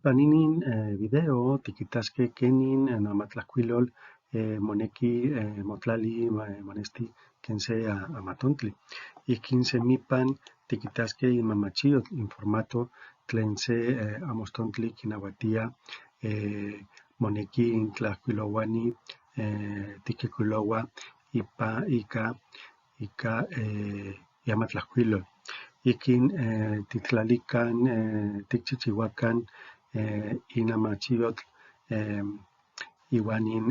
Ipan inin video tiquitasque quenin amatlajcuilol monequi motlali monexti quen se amatontli. Ijquin semipan tiquitasque imamachiyotl in formato tlen se amostontli quinahuatía monequi in tlajcuilohuani tiquijcuilohua ica iamatlajcuilol. Ijquin tictlalican ticchihchihuacan in amachiyotl ihuan in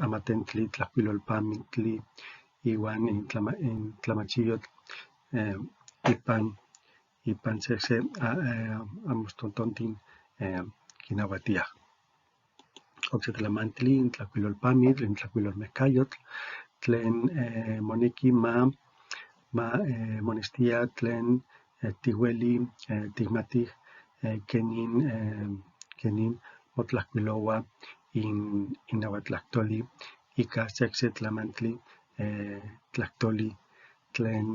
amatentli tlajcuilolpantli ihuan in tlamachiyotl ipan sehse amostontontin quinahuatiaj. Ocse tlamantli in tlajcuilolpamitl, in tlajcuilolmejcayotl tlen monequi ma monextia tlen tihueli ticmatij quenin motlajcuilohua in nahuatlactoli ica sehse tlamantli tlactoli tlen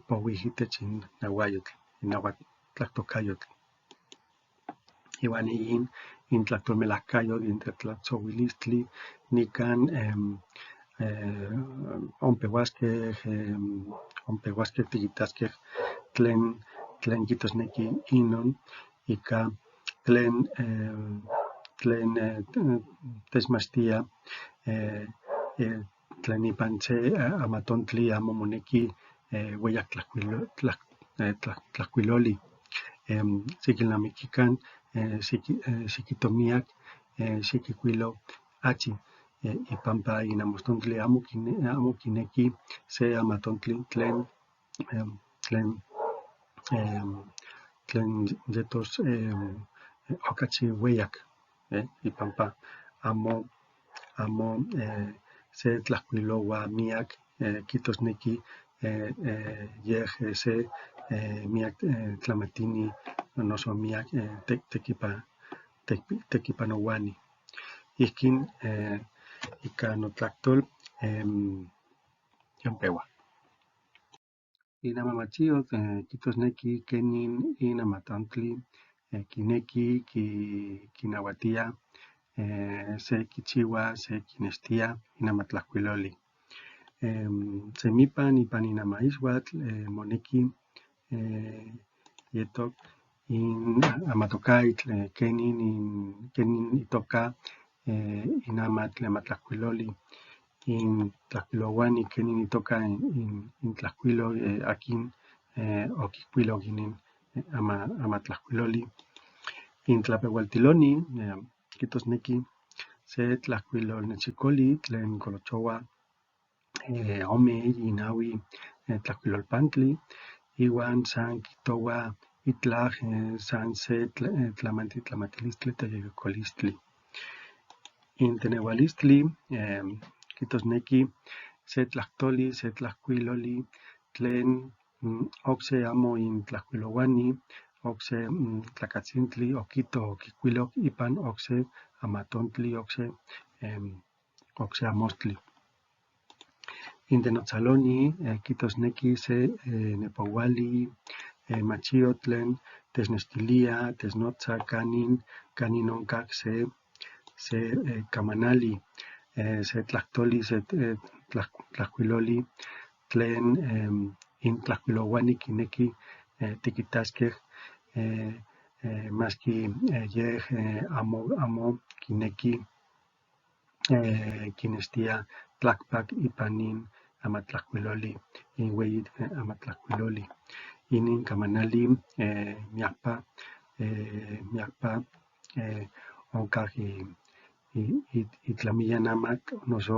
pohuij itech in nahuayotl, in nahuatlactocayotl. Ihuan in tlactolmelajcayotl, in tetlatzohuilistli, nican ompehuasque tiquitasque tlen quihtosnequi inon ica tlen techmachtia tlen ipan se amatontli amo monequi hueyac tlajcuiloli. Xiquilnamiquican, xiquito miac, xiquijcuilo achi ipampa in amostontli amo quinequi se amatontli tlen yetos ocachi hueyac ipampa amo se tlajcuilohua miac quihtosnequi yej se miac tlamatini noso miac tequipanohuani. Ijquin ica notlactol yonpehua. In amamachiyotl quihtosnequi quenin in amatontli quinequi quinahuatía se quichihua, se quinextía in amatlajcuiloli. Semipan ipan in amaixhuatl monequi yetoc in amatocaitl quenin itoca in amatl amatlajcuiloli, in tlajcuilohuani quenin itoca in tlajcuilol aquin oquijcuiloc inin amatlajcuiloli. In tlapehualtiloni quihtosnequi se tlajcuilolnechicoli tlen colochohua ome, eyi, nahui tlajcuilolpantli ihuan san quihtohua itlah san se tlamantli tlamatilistli tlayejyecolistli. In tenehualistli quihtosnequi se tlactoli, se tlajcuiloli tlen ocse amo intlajcuilohuani, ocse tlacatzintli oquihto oquijcuiloc ipan ocse amatontli, ocse amostli. In tenotzaloni quihtosnequi se nepohuali machiyotl tlen technextilía, technotza canin oncac se camanali, se tlactoli, se tlajcuiloli tlen in tlajcuilohuani quinequi tiquitasquej masqui yej amo quinequi quinextía tlacpac ipan nin amatlajcuiloli, in hueyi amatlajcuiloli. Inin camanali miacpa oncac itlamiyan amatl noso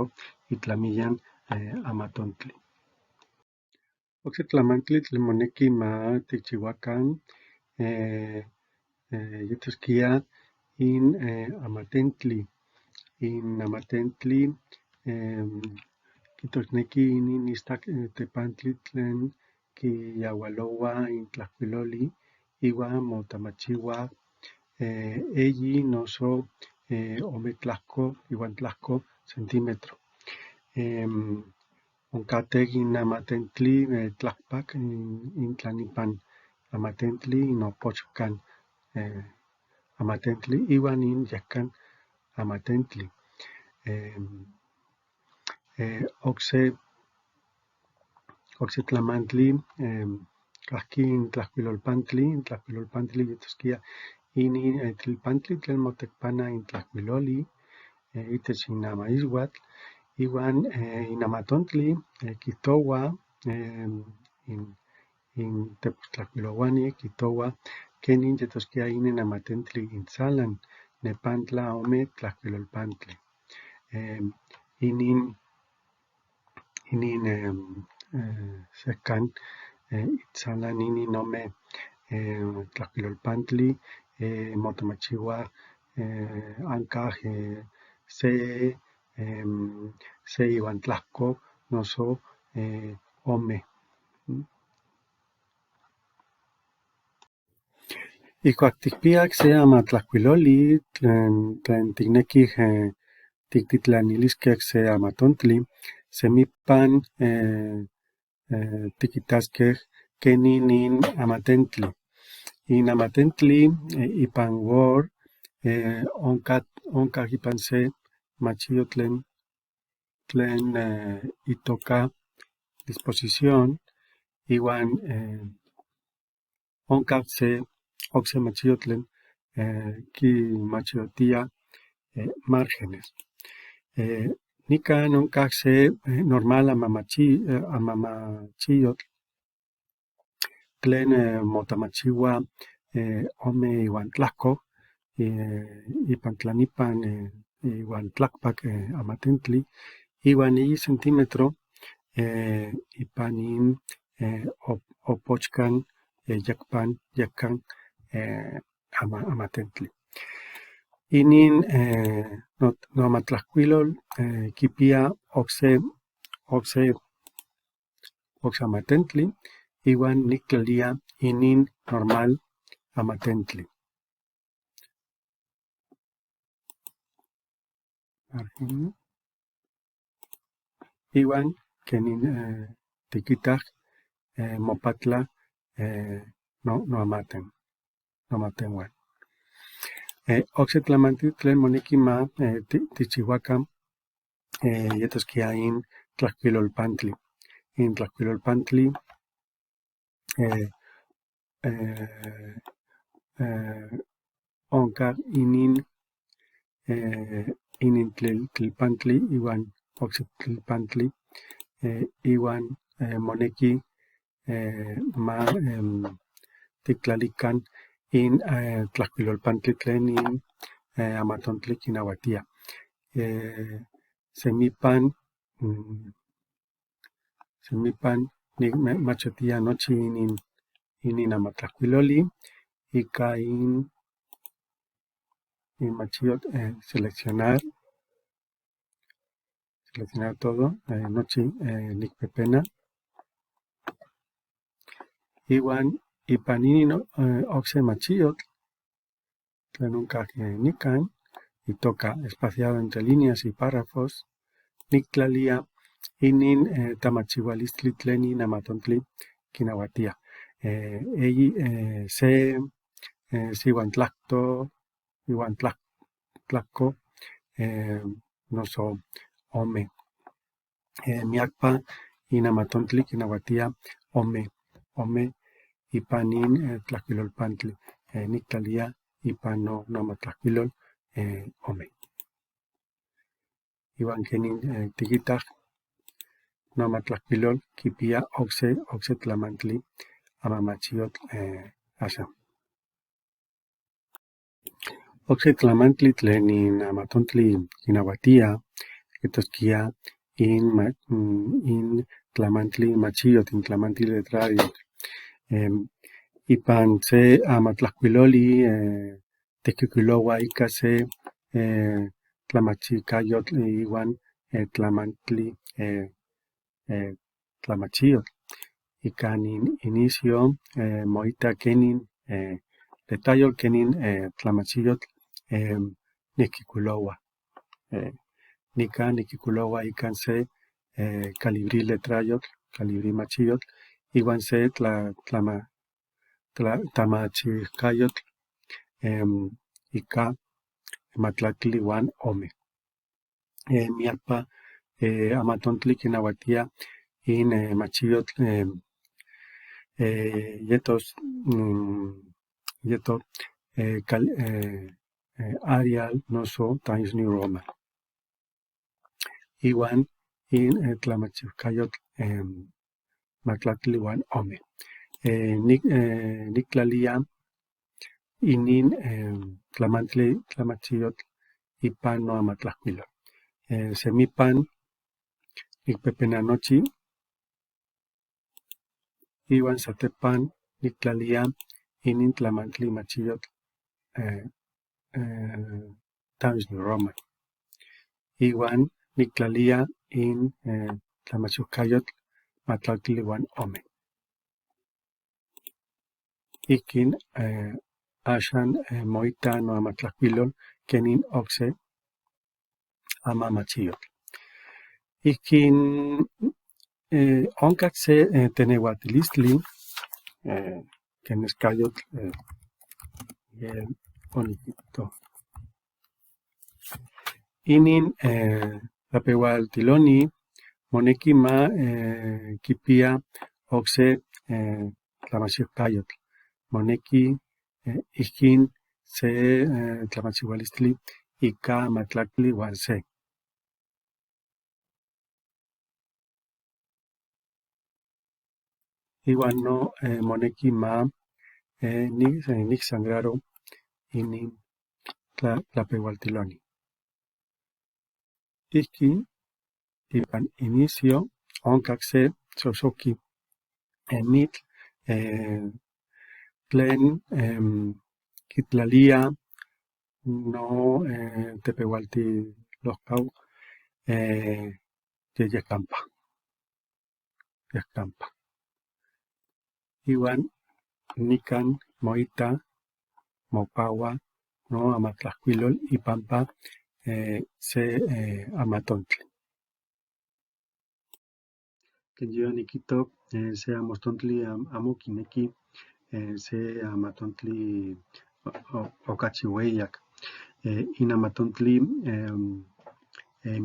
itlamiyan amatontli. Ocse tlamantli tlen monequi ma ticchihuacan yetosquia in amatentli. In amatentli quihtosnequi inin istac tepantli tlen quiyahualohua in tlajcuiloli ihuan motamachihua eyi noso ome tlajco ihuan tlajco centímetro. Oncateh in amatentli tlacpac in tlan ipan amatentli in opochcan. amatentli iwan in yejcan amatentli. Okse tlamantli kajki in tlajcuilolpantli, in tlajcuilolpantli yetosquia inin tlilpantli tlen motekpana in tlajcuiloli itech in amaixhuatl, iwan in amatontli quihtohua in tepostlajcuilohuani quihtohua quenin yetosquia inin amatentli intzalan nepantla ome tlajcuilolpantli. Inin sejcan itzalan inin ome tlajcuilolpantli motemachihua ancaj se iwan tlajco noso ome. Ihcuac ticpiya se amatlajcuiloli tlen ticnequij tictitlanilisquej se amatontli, semipan tiquitasquej quenin in amatentli. In amatentli ipan Word oncah ipan se machiyotl tlen itoca disposición iwan oncah ocse machiyotl tlen quimachiyotia márgenes. Nican oncah se normal amamachiyotl tlen motamachihua ome iwan tlajco ipan tlanipan iwan tlacpac amatentli iwan eyi centímetro ipan in opochcan yeccan amatentli. Inin noamatlajcuilol quipiya ocse amatentli iwan nictlalia inin normal amatentli. Iwan quenin tiquitah mopatla noamaten, noamatenhuan. Ocse tlamantli tlen monequi ma tijchihuacan yetosquia in tlajcuilolpantli. In tlajcuilolpantli oncah inin tlilpantli iwan ocse tlilpantli iwan monequi ma tictlalican in tlajcuilolpantli tlen in amatontli quinahuatia. Semipan nicmachotia nochi inin amatlajcuiloli ica in machiyotl seleccionar, seleccionar todo, nochi nicpepena iwan ipan inin ocse machiyotl tlen oncah nican itoca espaciado entre líneas y párrafos, nictlalia inin tamachihualistli tlen in amatontli quinahuatia. Eyi se iwan tlacto, iwan tlacco noso ome. Miacpa in amatontli quinahuatia ome ipan in tlajcuilolpantli. Nictlalia ipan noamatlajcuilol ome. Iwan quenin tiquitah noamatlajcuilol quipiya ocse tlamantli amamachiyotl axan. Ocse tlamantli tlen in amatontli quinahuatia yetosquia in tlamantli machiyotl, in tlamantli letrariotl. Ipan se amatlajcuiloli tiquihcuilohua ica se tlamachicayotl iwan tlamantli tlamachiyotl. Ica in inicio moita quenin letrayotl, quenin tlamachiyotl niquihcuilohua. Nican niquihcuilohua ica se Calibri letrayotl, Calibri machiyotl, iwan se tamachicayotl ika 24. Miacpa amatontli kinahuatía in machiyotl yetos yeto Arial noso Times New Roman. Iwan in tlamachijcayotl 24. Nictlalia inin tlamantli tlamachiyotl ipan noamatlajcuilol. Semipan nicpepena nochi iwan satepan nictlalia inin tlamantli machiyotl Times New Roman. Iwan nictlalia in tlamachijcayotl 24. Ijkin axan moita noamatlajcuilol kenin okse amamachiyotl. Ijkin onkac se teneuatilistli ken nescayotl yen oniquihto. Inin tlapehualtiloni moneki ma kipia okse tlamachijcayotl. Moneki ijkin se tlamachihualistli ika 21. Iwan no moneki ma nicsangraro inin tlapehualtiloni. Ijkin ipan inicio onkac se xoxoqui mitl tlen quitlalia no tepehualtilohcau yeyecampa. Yehcampa. Iwan nican moita mocahua no amatlajcuilol ipampa se amatontli. Ken yoniquihto se amostontli amo quinequi se amatontli ocachi hueyac. In amatontli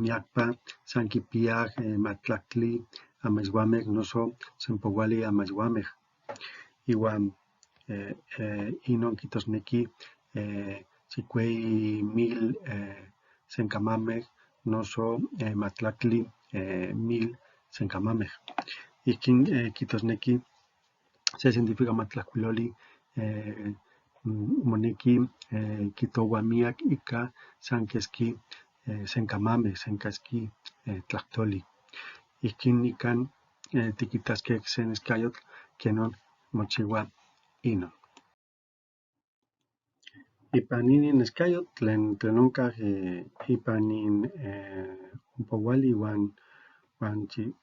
miacpa san quipiaj 20 amaixuamej noso 20 amaixuamej. Iwan inon quihtosnequi 7000 senkamamej noso 20,000 senkamamej. Ijkin quihtosnequi se científico amatlajcuiloli moneki quihtohua miac ika san quesqui senkamamej, san quesqui tlahtoli. Ijkin nican tiquitasquej se nescayotl kenon mochihua inon. Ipan inin nescayotl tlen oncah ipan in 40 uan 9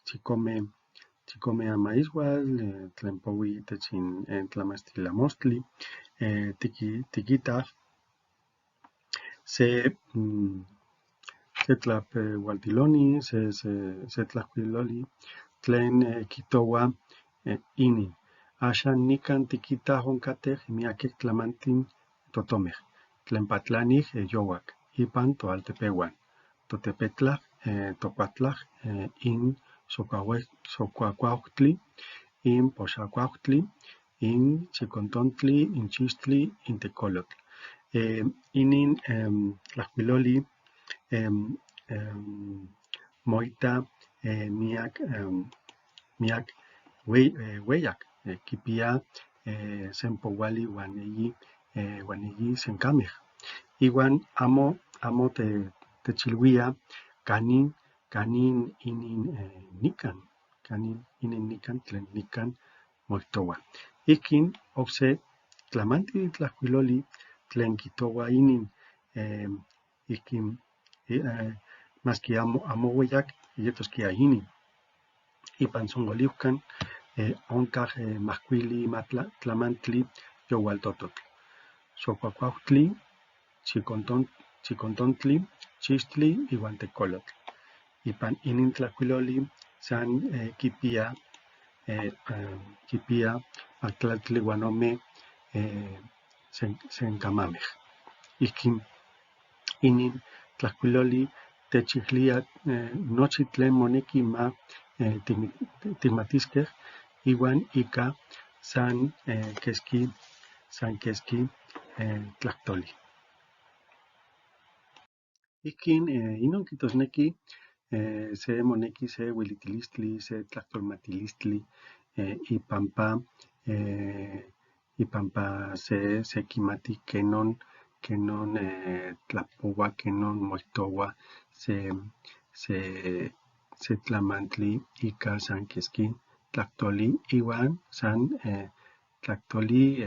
amaixuatl tlen pohui itech in tlamachtilamostli tiquitah se tlapehualtiloni, se tlajcuiloli tlen quihtohua inin. Axan nican tiquitah oncateh miaquej tlamantin totomej tlen patlanih youac ipan toaltepehuan, totepetlah, tocuatlah, in xocuacuauhtli, in poxacuauhtli, in chicontontli, in chixtli, in tecolotl. Inin tlajcuiloli moita miac hueyac, quipia 41 uan eyi senkamej. Iwan amo techilhuia canin inin nican, canin inin nican tlen nican moihtohua. Ijkin okse tlamantli tlajcuiloli tlen quihtohua inin ijkin maski amo hueyac yetosquia inin. Ipan tzonoliucan oncah 20 tlamantli youaltototl. Xocuacuauhtli, chicontontli, chixtli iwan tecolotl. Ipan inin tlajcuiloli san quipia 24 senkamamej. Ijkin inin tlajkuiloli techilía nochi tlen moneki ma tikmatiskej iwan ika san keski tlajtoli. Ijkin inon kijtosneki se moneki se huelitilistli, se tlajtolmatilistli ipampa se kimati kenon tlapohua, kenon moijtohua se tlamantli ika san keski tlajtoli iwan san tlajtoli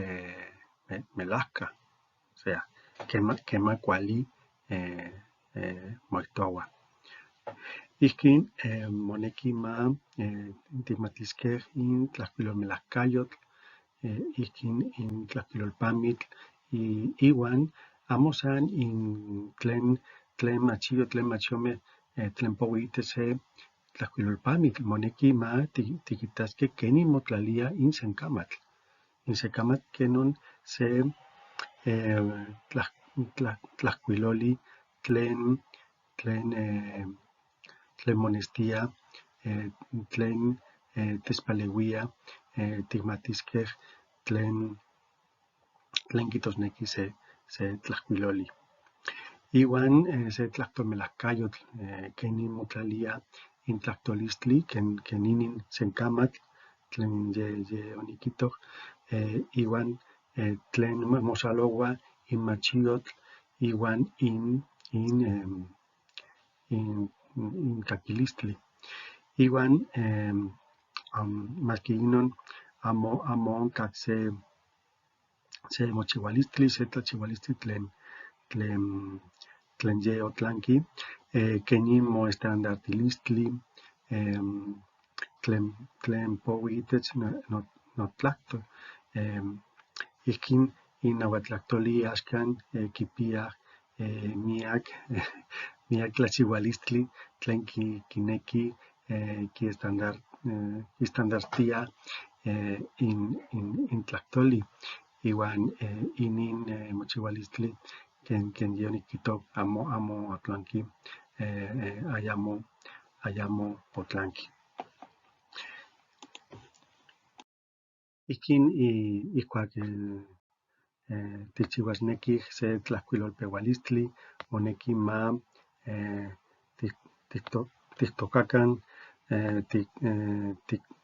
melajka, osea, quema kuali moijtohua. Ijkin moneki ma tikmatiskej in tlajkuilolmelajkayotl, ijkin in tlajkuilolpamitl, iwan amo san in tlen machiyo, tlen machiyomej tlen pohui itech se tlajkuilolpamitl, moneki ma tikitaskej kenin motlalia in senkamatl. In senkamatl kenon se tlajkuiloli tlen monestia, tlen techpaleuia tikmatiskej tlen kijtosneki se tlajkuiloli. Iwan se tlajtolmelajkayotl kenin motlalia in tlajtolistli ken inin senkamatl tlen ye onikijtoj, iwan tlen moxalohua in machiyotl iwan in kakilistli. Iwan maski inon amo onkak se mochiualistli, se tlachiualistli tlen ye otlanki, kenin moestandartilistli tlen pohui itech notlahtol. Ijkin in nahuatlajtoli axkan kipia miak tlachiualistli tlen kineki kiestandartia in tlahtoli. Iwan inin mochiualistli ken ye onikijto amo otlanki, ayamo otlanki. Ijkin ihkuak tikchiuasnekij se tlajkuilolpehualistli, moneki ma tiktokakan,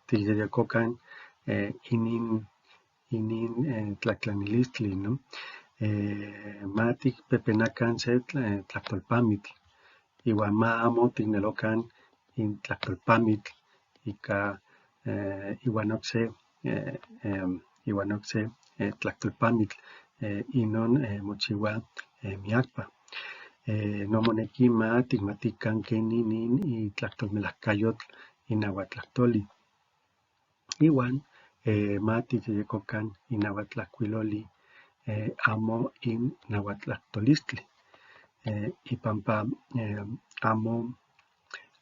tikyejyekokan inin tlatlanilistli, no? Ma tikpepenakan se tlajtolpamitl, iwan ma amo tiknelokan in tlajtolpamitl ika iwan okse tlajtolpamitl, inon mochiua miakpa. No moneki ma tikmatikan kenin nin itlajtolmelajkayotl in nahuatlajtoli. Iwan ma tikyejyekokan in nahuatlajkuiloli, amo in nahuatlajtolistli, ipampa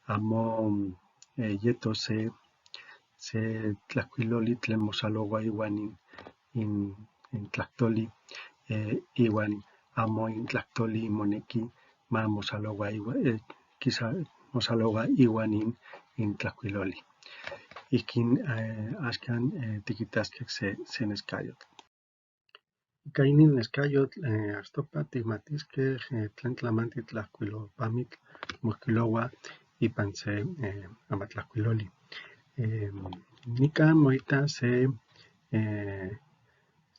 amo yetos se tlajkuiloli tlen moxalohua iwan in tlajtoli, iwan amo in tlajtoli moneki ma moxalohua iwan in tlajkuiloli. Ijkin axkan tikitaskej se neskayotl. Ika inin neskayotl achtopa tikmatiskej tlen tlamantli tlajkuilolpamitl moijkuilohua ipan se amatlajkuiloli. Nikan moita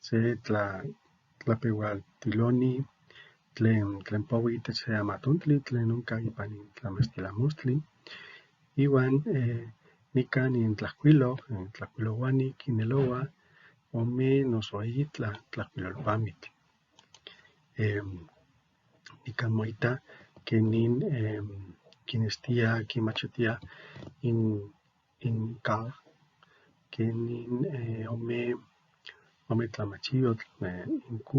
se tlapehualtiloni tlen pohui itech se amatontli tlen onka ipan in tlamachtilamostli. Iwan nikan in tlajkuilohuani kinelohua ome noso eyi tlajkuilolpamitl. Nikan moita kenin kinextia, kinmachtia in K, kenin ome tlamachiyotl, in Q,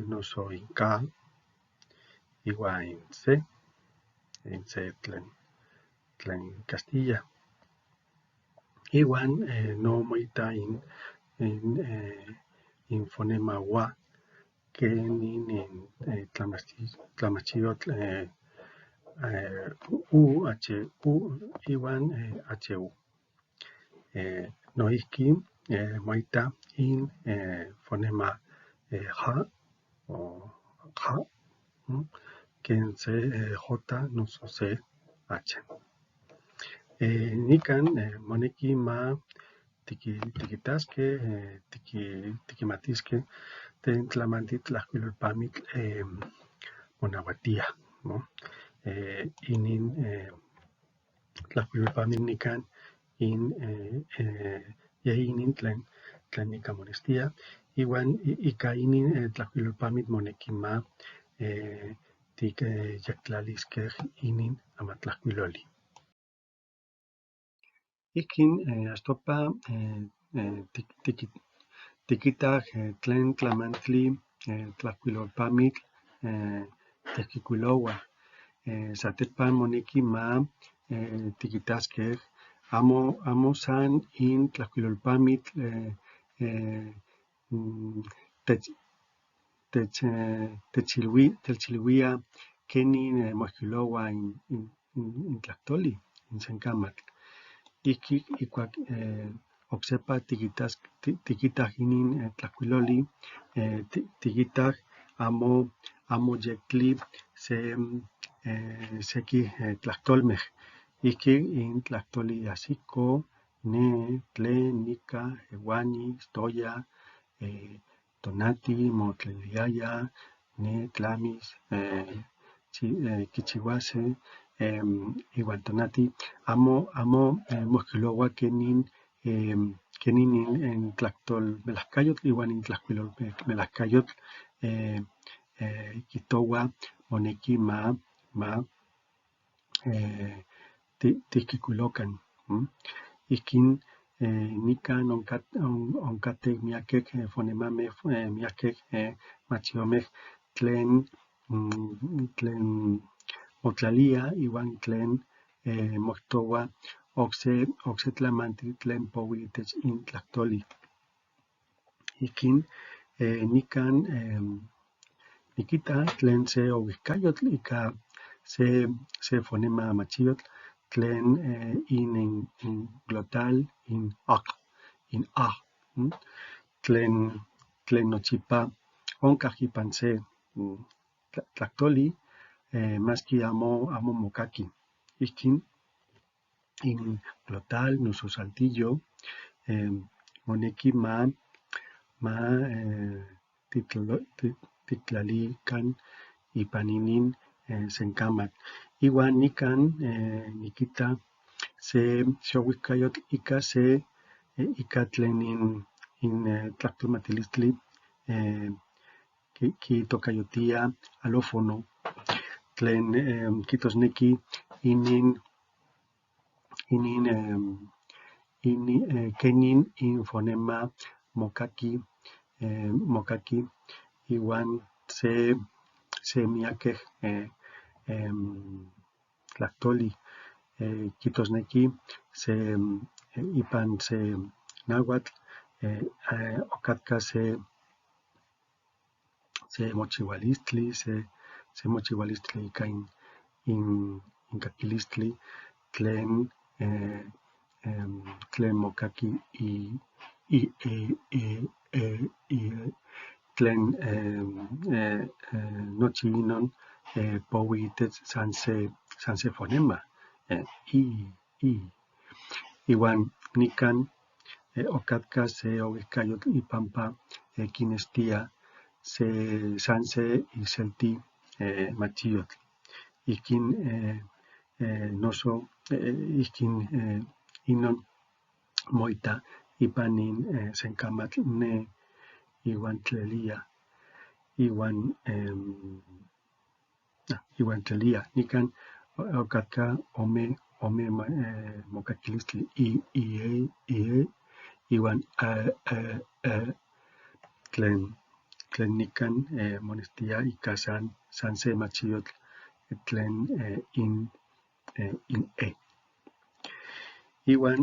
noso in K, iwan in C, in C tlen Castilla. Iwan no moita in fonema wa Kenin tlamachiyotl U, H, U iwan H, U. Noijki moita in fonema J o J, ken se J noso se H. Nikan moneki ma tiquitaske, tiquimatiske tlen tlamantli tlajcuilolpamitl monahuatía, no? Inin tlajcuilolpamitl nikan in yeh inin tlen nikan monextía iwan ika inin tlajcuilolpamitl moneki ma ticyectlaliske inin amatlajcuiloli. Ijkin achtopa tiquitaj tlen tlamantli tlajcuilolpamitl techquicuilohuaj. Satepan moneki ma tiquitaske amo san in tlajcuilolpamitl techilhuía kenin moijcuilohua in tlahtoli, in sencamatl. Ijki ihcuac ocsepa tiquitaj inin tlajcuiloli, tiquitaj amo yectli sequij tlahtolmej. Ijki in tlahtoli ajsico, ne, tlen, nica, ehuani, itztoya, tonati, motleliyaya, ne, tlamis, quichihuase, iwan tonati, amo moijcuilohua kenin in tlahtolmelajcayotl iwan in tlajcuilolmelajcayotl quihtohua moneki ma tijquicuilocan. Ijkin nican oncateh miyaquej fonemamej, miyaquej machiomej tlen motlalía iwan tlen moihtohua ocse tlamantli tlen pohui itech in tlahtoli. Ijkin nican niquita tlen se ouihcayotl ica se fonema machiyotl tlen in glotal, in aq, in a, tlen nochipa oncah ipan se tlahtoli, masqui amo mocaqui. Ijkin in glotal noso saltillo moneki ma tictlalican ipan inin sencamatl. Iwan nican niquita se ouihcayotl ica tlen in tlahtolmatilistli quitocayotia alófono, tlen quihtosnequi kenin in fonema mocaqui iwan se miyaquej tlahtoli, quihtosnequi se ipan se nahuatl ocatca se mochihualistli, se mochihualistli ica in caquilistli tlen mocaqui i, e, e, e, i, tlen nochi inon pohui itech san se fonema, i, i. Iwan nican ocatca se ouihcayotl ipampa quinextia san se iselti machiyotl. Ijkin noso ijkin inon moita ipan in sencamatl ne iwan tlelia, iwan tlelia. Nican ocatca ome mocaquilistli, i, i, e, i, e, iwan a, e, e, tlen nican monextia ica san se machiyotl tlen in e. Iwan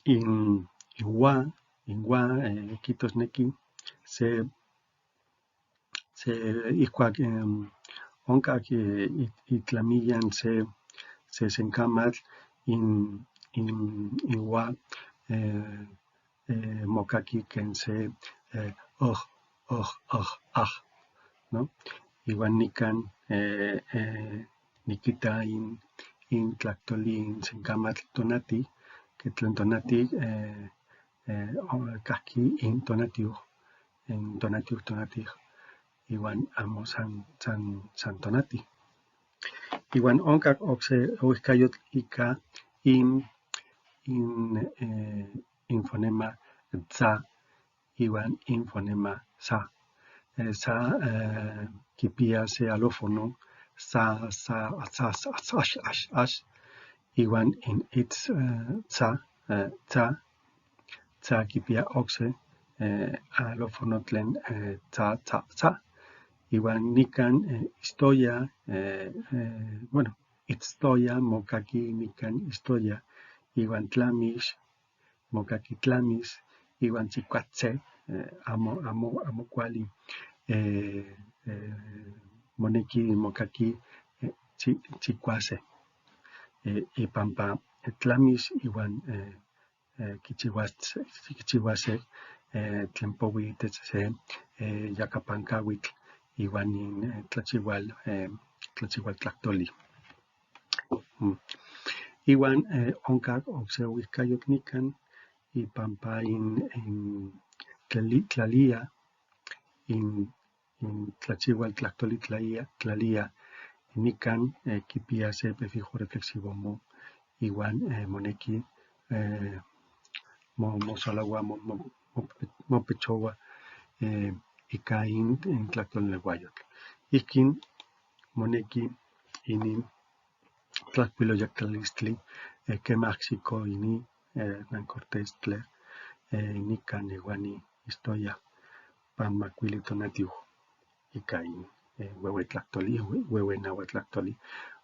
in ua quihtosnequi se Se ijcuac oncac itlamiyan se sencamatl in ua mocaqui quen se oj, oj, oj, aj, ¿no? Ihuan nican niquita in tlactoli in sencamatl tonati, que tlen tonati cajqui in tonatiuh, in tonatiuh tonatij, ihuan amo san tonati. Ihuan oncac ocse oihcayotl ica in fonema tza ihuan in fonema sa. Sa quipia se alófono sa, sa, sa, sa, ax, ax, ax, ihuan in itz tza, tza, tza quipia ocse alófono tlen tza, tza, tza. Ihuan nican istoya, bueno, itztoya mocaqui nican istoya, ihuan tlamix mocaqui tlamis, ihuan tzicuatze, amo, amo, amo cuali, monequi mocaqui tzicuase, ipampa tlamis ihuan quichihuase tlen pohui itech se yacapancahuitl ihuan in tlachihual tlactoli. Ihuan oncac ocse oihcayotl nican ipampa in tlalia in tlachihual tlactoli tlalia nican quipia se prefijo reflexivo mo ihuan monequi mosalahua mopechohua ica in tlactolnehuayotl. Ihquin monequi inin tlahcuiloyectlalistli quema ajsico inin Hernán Cortés tle nican nehuani istoya pan macuili tonatiuh ica in huehue tlactoli, huehue nahuatlactoli,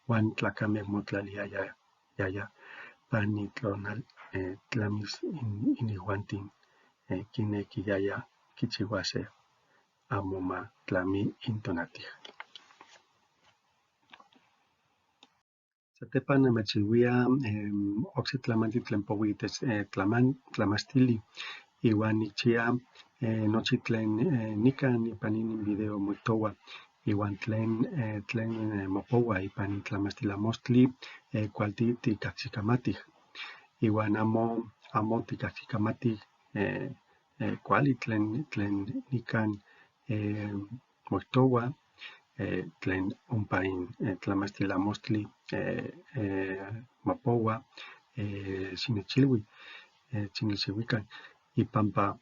huan tlacameh motlaliyaya pan itlonal tlamis inijuantin quinequiyaya quichihuase amo ma tlami in tonatij. Satepan namechilhuia ocse tlamantli tlen pohui itech tlamachtili ihuan nicchia nochi tlen nican ipan inin video moihtohua ihuan tlen mopohua ipan tlamachtilamostli cualti ticahsicamatij ihuan amo ticahsicamatij cuali tlen nican moihtohua tlen ompa in tlamachtilamostli mopohua, xinechilhui, xinechilhuican ipampa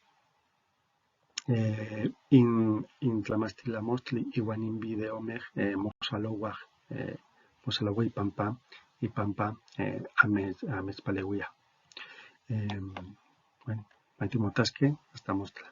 in tlamachtilamostli ihuan in videomeh moxalohuaj ipampa amechpalehuía. Bueno, pantimotasque, hasta mostla.